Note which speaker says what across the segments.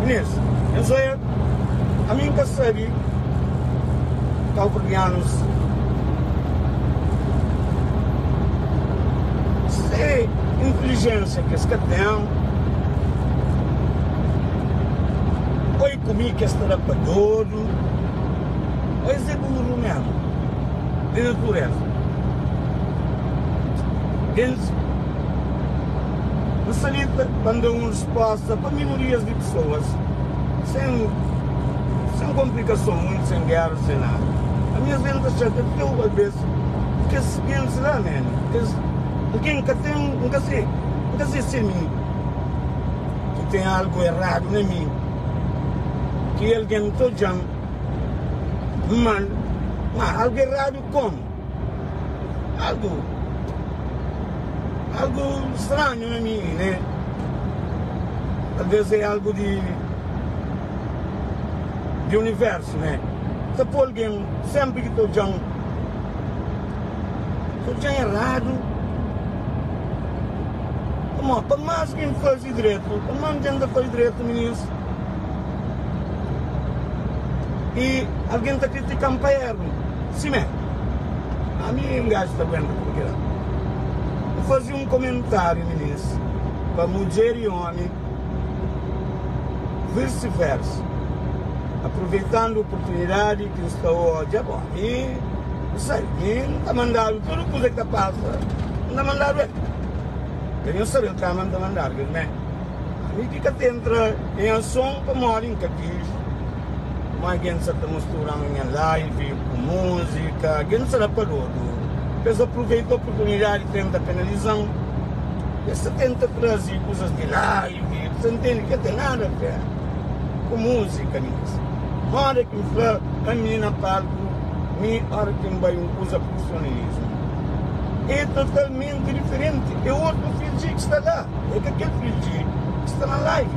Speaker 1: Inês, Nhos oia, ami N ka sabe kauverdianus se intelijensia ki es ka ten oi ku mi ki es ta da pa dodu o es é buru mesmu di natureza. Gentis N sta li pa N da un resposta pa minorias di pesoas, sen sen konplikason muitu, sen géra, sen nada. Ami as ves N ta xatia txeu alves ku kes gentis la, man, kes algen ka ten, N ka se, N ka se si é mi ki ten algu eradu na mi, ki algen ta odja-m mal, ma algu eradu komu? Algu Algu stranhu na mi, né? Talvez é algu di di universu, né? Ta pô algen sénpri ki ta odja-m ta odja-m eradu. Pamodi pa más ki N faze dretu, pa más N tenta faze dretu, minis, i algen ta kritika-m pa eru. Simé, ami un gaju ta aguenta tudu kila. N fazi un komentariu minis pa mudjer i omi vice versa, aproveitando oportunidadi ki N sta odja, bon ami N sabi mi N ta mandadu tudu kuza ki ta pasa N ta mandadu el, ka nhos sabi el kama N ta mandadu kel mé. Mi ki ka ta entra em ason pamodi N ka kis ma gen sa ta mosturan nha live ku música gen sa da pa dodu pa es aproveita oportunidadi tenta penalizan es sa tenta trazi kuzas di live sa ntende ka ten nada a ver ku música mis moda ki N fla ami na palku mi ora ki N bai un kuza profissionalismo é totalmenti diferenti é otu fidji ki sta la. É ka kel fidji ki sta na live.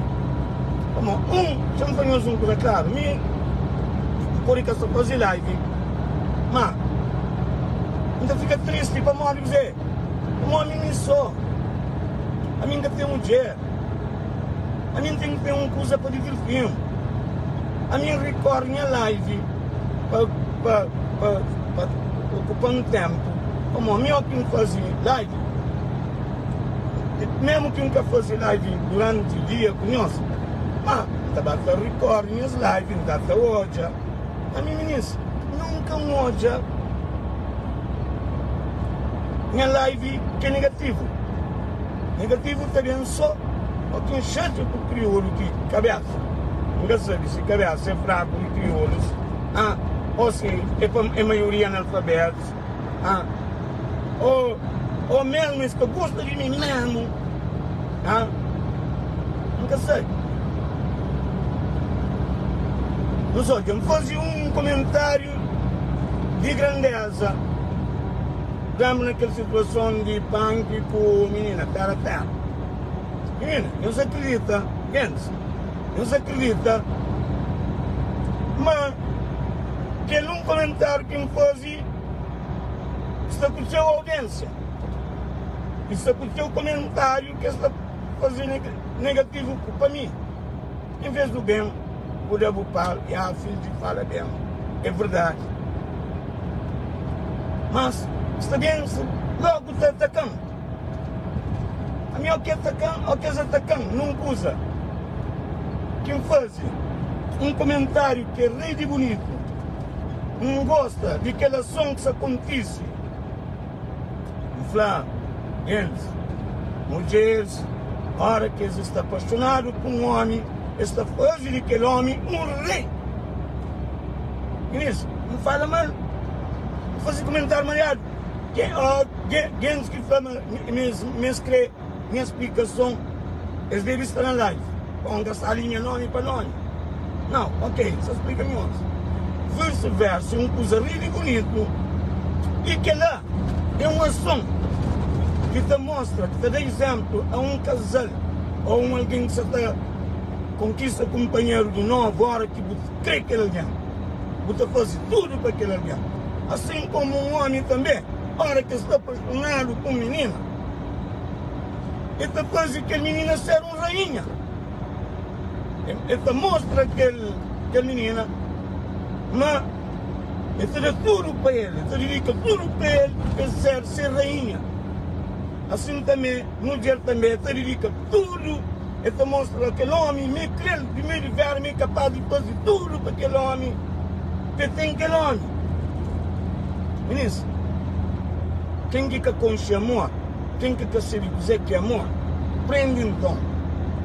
Speaker 1: Pamodi, un, xa N fla nhos un kuza klaru, mi N pode ka sta faze live, má N ta fika tristi pamodi kuzê? Pamodi mi sô, ami N ka ten mudjer, ami N ten ki ten un kuza pa divirti-m. Ami N rikori nha live pa pa pa pa okupa-m ténpu, pamodi mi óki N faze live, Memu ki N ka faze live duranti dia ku nhos, ma N ta ba ta record nhas live, N ta ta odja. Ami minis, nunka N odja nha live ki é negativu. Negativu ta ben so o ki N xatia ku kriolu ki kabesa. N ka sabe si kabesa é fraku di kriolus, ah, o si é pa é maioria analfabetus. Ah, oh, oh mesmo es ka gosta di mi mesmo. Ah, N ka sabe. Nos odja, N faze un komentáriu di grandeza. Lembra na kel situason di Panki ku minina, tera tera. Minina, nhos akredita, gentis, nhos akredita ma kel un komentáriu ki N faze sta ku txeu audiensia i sta ku txeu komentariu ki es ta faze negativu pa mi en ves do ben bu da bu pal ya fidju di fala ben é verdadi mas sta ben logu ta atakan ami o ki atakan o ki es atakan nun kuza ki N faze un komentariu ki é rei di bunitu. N gosta di kel ason ki sta kontise. N fla gentis, Mudjeris, óra ki es sta apaxonadu pa un ómi, es ta faze di kel ómi un rei. Inês, N fala mal, N faze kumentáriu mariadu. Gentis ki fla ma es kre nha splikason, es debe sta na live. Pa N ka sta ali nha nomi pa nomi. Nau, ok, sa splika nhos. Versu versu é un kuza rei di bunitu i kel-la é un ason ki ta mostra, ki ta da izénplu a un kazal ô un algen ki sa ta konkista kunpanheru di novu. Óra ki bu krê kel algen, bu ta faze tudu pa kel algen. Asin komu un ómi tanbê, óra ki el sta apaxonadu ku un minina, el ta faze kel minina ser un rainha. El ta mostra kel kel minina ma el ta da tudu pa el, el ta didika tudu pa el pa el ser se rainha. Asin tanbe, mudjer tanbe ta didika tudu, el ta mostra kel omi ma el kre-l di meiu di vera, ma el kapas di faze tudu pa kel omi, pa el ten kel omi. Minis, ken ki ka konxe amor, ken ki ka sabe kuzê ki é amor, prende nton.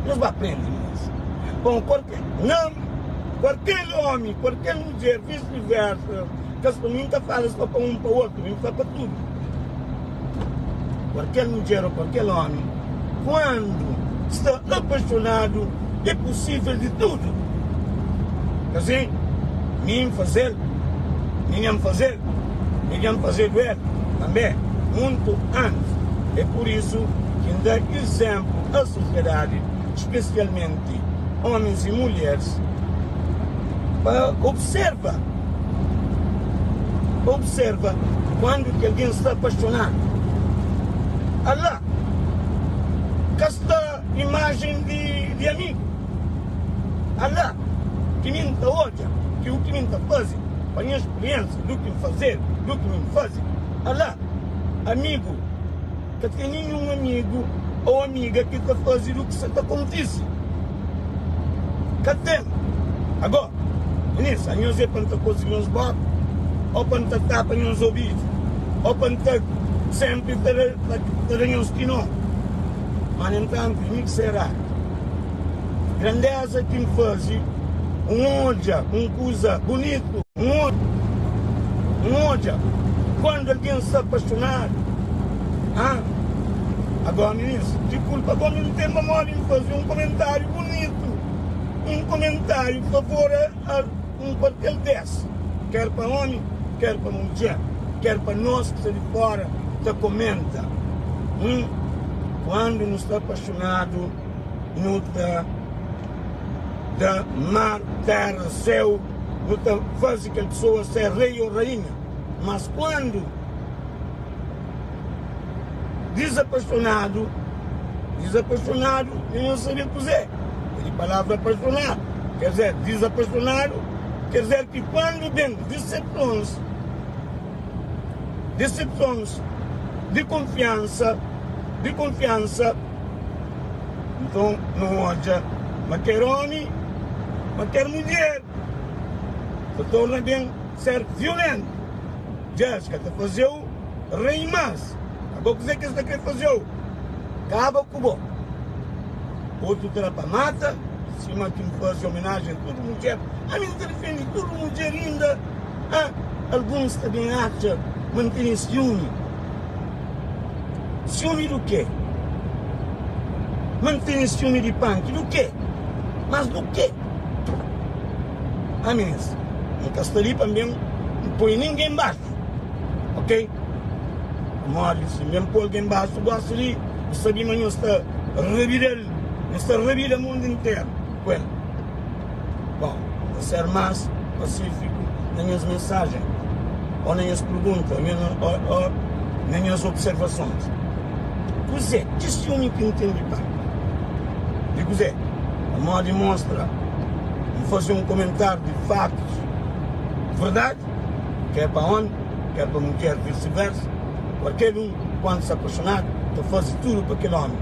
Speaker 1: Nhos ba prende, minis. Bon, kualker, na, kualker omi, kualker mudjer, visi-versa, ka sta, mi N ta fala so pa un pa otu, mi N fla pa tudu. Kualker mudjer ô kualker ómi, kuandu sta apaixonadu, é pusível di tudu. Asin, mi N faze-l, mi nha N faze-l, mi dja N fazedu el tanbê muntu antis. É pur isu ki N da izénplu a sosiadadi, spesialmenti ómis i mulheris, pa observa. Observa kuandu ki algen sta apaixonadu. Ala ka sta imajen di amigu. Ala ki mi N ta odja ki u ki mi N ta faze pa nha spiriensia du ki N fazedu, du ki mi N faze. Ala amigu ka ten ninhun amigu ou amiga ki ta faze du ki sa ta kontise. Ka ten. Agora, minis, anhos é pa N ta kozi nhos boka, ô pa N ta tapa nhos obidu, ô pa N ta senpri ta da nhos kinó. Má, na entantu, mi ki será grandeza ki N faze? N odja un kuza bunitu, N odja kandu algen sta apaxonadu. Agora, minis, dikulpa, agora mi N ten pamodi N faze un komentáriu bunitu. Un komentáriu favor a un kualker des, ker pa omi, ker pa mudjer, ker pa nos ki sta di fora ta komenta. Un, kuandu nu sta apaxonadu, nu ta da mar, tera, seu, nu ta faze kel pesoa ser rei o rainha. Mas kuandu Dizapaxonadu, dizapaxonadu, mi não sabe kuzê é di palavra apaixonadu. Quer dizer, dizapaxonadu quer dizer ki kuandu ben disepsons, disepsons di konfiansa, di konfiansa, nton nu odja ma ker omi, ma ker mudjer ta torna ben ser violentu. Deus ka ta faze-u rei más. Abo kuzê ki es ta krê faze-u? Kaba ku bo. Otu ta da pa mata, sima ki N faze omenajen tudu mudjer. Ami N ta difende tudu mudjer inda. Ah, alguns ta ben atxa ma N tene siumi. Siumi du kê? Ma N tene siumi di panki du kê? Mas du kê? Ah, minis, N ka sta li pa N ben poi ningen baxu, ok? Pamodi si N ben poi algen baxu gosi li, N sabe ma nhos ta rabida-l, nhos ta rabida mundu interu ku el. Bon, N ta ser más pasífiku na nhas mensajen, ô na nhas pergunta, ô na nhas observasons. Kuzê ki siumi ki N ten di Pai? Di kuzê? Pamodi mostra, N faze un komentáriu di fatus verdadi, ker pa ómi, ker pa mudjer, visi-versa. Kualker un, kuandu sta apaxonadu, ta faze tudu pa kel ómi.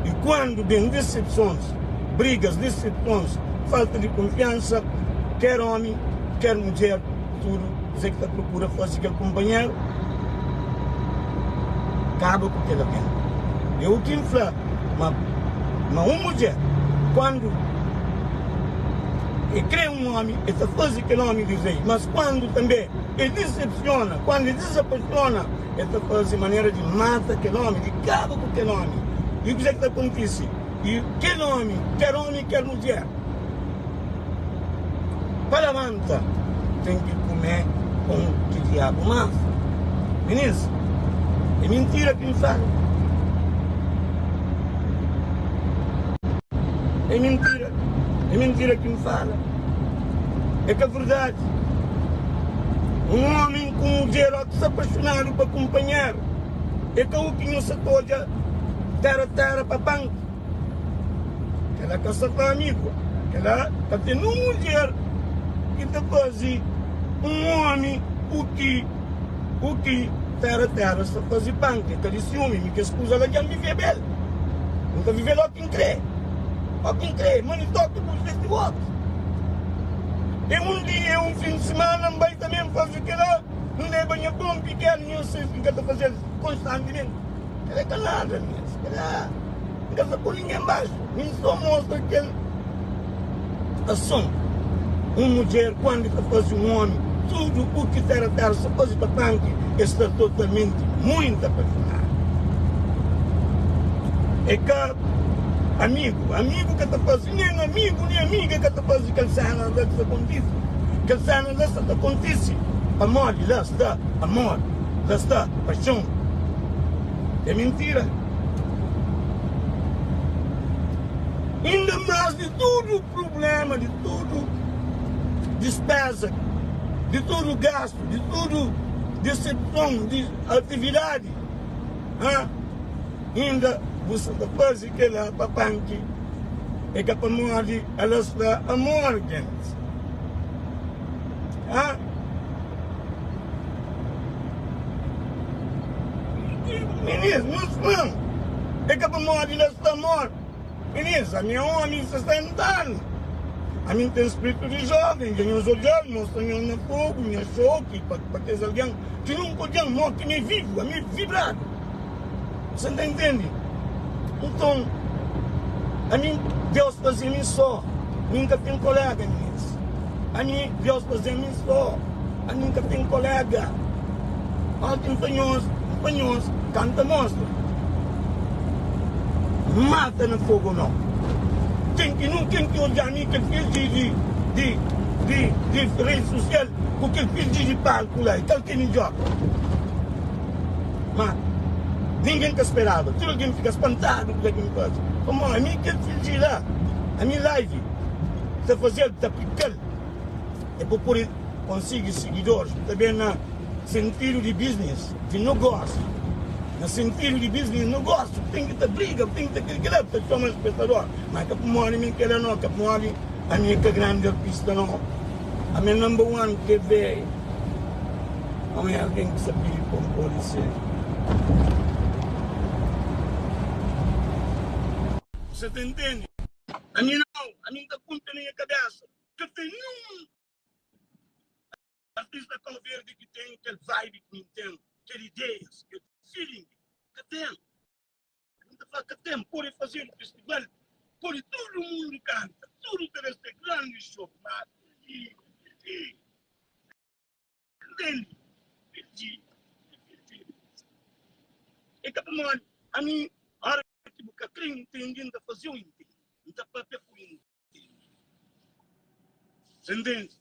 Speaker 1: I kuandu ben disepsons, brigas, disepsons, falta di kunfiansa, ker ómi, ker mudjer, tudu kuzê ki ta prokura faze kel kunpanheru, kaba ku kel algen. É u ki N fla ma ma un mudjer kuandu e kre un omi e ta faze kel omi di rei, mas kuandu tanbe e disepsiona, kuandu e dizapaxona, e ta faze manera di mata kel omi, di kaba ku kel omi. I kuzê ki ta kontise? I kel omi, ker omi ker mudjer, pa labanta ten ki kume pon ki diabu masa. Minis, é mintira ki N fala? É mintira, é mintira ki N fala? É ka verdadi. Un omi ku mudjer ó ki sta apaxonadu pa kunpanheru, é ka u ki nhu sa ta odja tera tera pa banku. Kela ka sa fla amigu. Kel-la ka ten un mudjer ki ta faze un ómi u ki u ki Téra Téra sta faze panki. Ka di siumi mi kes kuza la dja N viveba el. N ta vive-l óki N krê. Óki N krê, ma N toka ku vesti otu. E un dia, un fin di simana, N bai tanbê N faze kel-la. N leba nha pon pikenu, nha N sai si N ka ta faze-l konstantimenti. Kel-la é ka nada mes. Kel-la N ka sta poi ningen baxu. Mi N so mostra kel ason. Un mudjer kuandu ta faze un omi tudu u ki tera tera sa faze pa panki el sta totalmenti muito apaixonadu. É ka amigu. Amigu ka ta faze nen amigu nen amiga ka ta faze kel sena la ki sta kontise. Kel sena la sta ta kontise pamodi la sta amor, la sta paixon. É mintira. Inda más di tudu prubléma, di tudu dispéza, di tudu gastu, di tudu disepson di atividadi, ha, inda bu sta ta faze kel-la pa panki, é ka pamodi el sta amor, gentis. Ha? Minis, nhos fla-m, é ka pamodi la sta amor. Minis, ami é omi di 60 anu. Ami N ten spritu di joven. Dja nhos odja-l, mostra nhos na fogu nha xoki pa kes algen ki nunka odja-m. Mo ki mi é vivu, ami é vibradu. Você ta intende? Nton, ami Deus faze mi só, mi N ka ten kolega, minis. Ami Deus faze mi só, ami N ka ten kolega. Óki N fla nhos, N fla nhos, kanta mostra. Mata na fogu no. Ken ki nun ken ki odja mi kel fidju di di di di redi sosial ku kel fidju di palku la, e kal ki é midjor? Má, ningen ka speraba. Tudu algen fika spantadu ku kel ki N faze. Pamodi ami kel fidju la, ami live ta faze-l, ta pika-l. É pa pode konsigi sigidoris. Ta ben na sentidu di biznis, di nogósiu. Na sentidu di biznis, nogósiu, bu ten ki ta briga, bu ten ki ta kel ki la, bu ta txoma spetador. Má ka pamodi mi kel-la no, ka pamodi ami é ka grandi artista no. Ami é number one TV. Não é alguém que sa pidi pa N pode ser. Você ta entende? Ami não, ami N ta punta na nha kabesa, ka ten ninhun artista Cabo Verde ki ten kel vibe ki mi N ten, kel ideias, kel feeling, ka ten. N ta fla ka ten, pode fazedu festival, pode tudu mundu kanta, tudu ta ben ser grandi show, ma li, li. Ntende? Perdi, perdi. É ka pamodi ami, ora ki bu ka kre ntende, N ta faze-u ntende. N ta papia ku ntende. Sa ntende?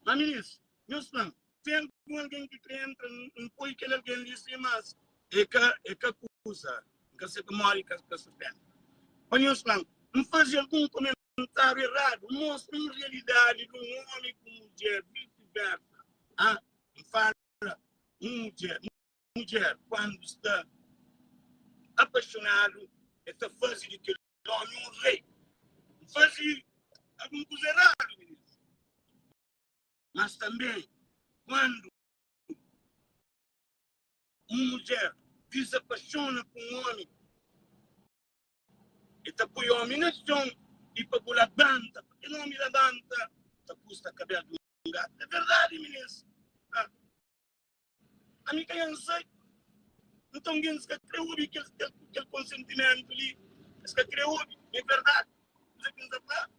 Speaker 1: Ma minis, nhos fla-m, ten algun algen ki kre entra, N poi kel algen li sin, mas é ka, é ka kuza. N ka sai pamodi ka sta tenta. Pa nhos fla-m, N faze algun komentáriu eradu, N mostra un realidadi di un omi ku mudjer, visi-versa. Ah, N fala un mudjer, mudjer kuandu sta apaxonadu, el ta faze di kel omi un rei. N faze algun kuza eradu, minis. Mas tanbe, kuandu un mudjer dizapaxona ku un omi, el ta poi omi na txon i pa bu labanta, pa kel omi labanta, ta kusta kabel di un gatu. É verdadi, minis. Ah, ami ka nha nsai. Nton, gentis ka kre obi kel, kel, kel konsentimentu li. Es ka kre obi. É verdadi. Kuza ki N ta fla.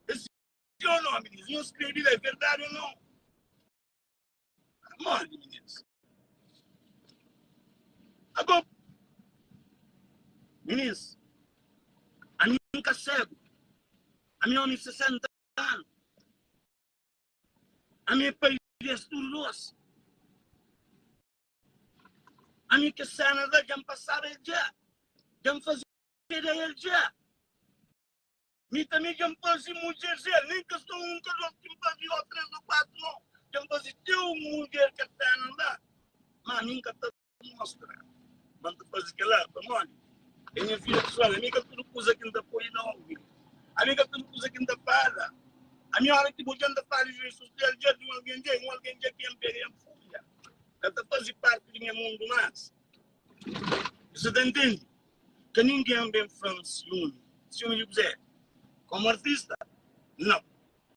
Speaker 1: É si ô nau, minis? Nhos skrebe la, é verdadi ô nau? Modi, minis? Ago, minis, ami N ka segu. Ami omi di 60 anu. Ami é pai di es tudu dos. Ami kes sena la dja N pasaba el dja. Dja N fazeba el dja. Mi tanbe dja N faze mudjer zel, nen ka so un, ka dos ki N faze, o tres o kuatu, no. Dja N faze txeu mudjer kel sena la, má mi N ka ta mostra ma N ta faze kel-la. Pamodi? É nha vida pesoal. Ami ka tudu kuza ki N ta poi na obi. Ami ka tudu kuza ki N ta fala. Ami ora ki bo dja N ta fala di redi sosial dja di un algen dja, un algen dja ki N pega i N fulha. Ka ta faze parti di nha mundu mas. Você ta ntende? Ka ningen ben fla-m siumi. Siumi di kuzê? Komu artista? Nau.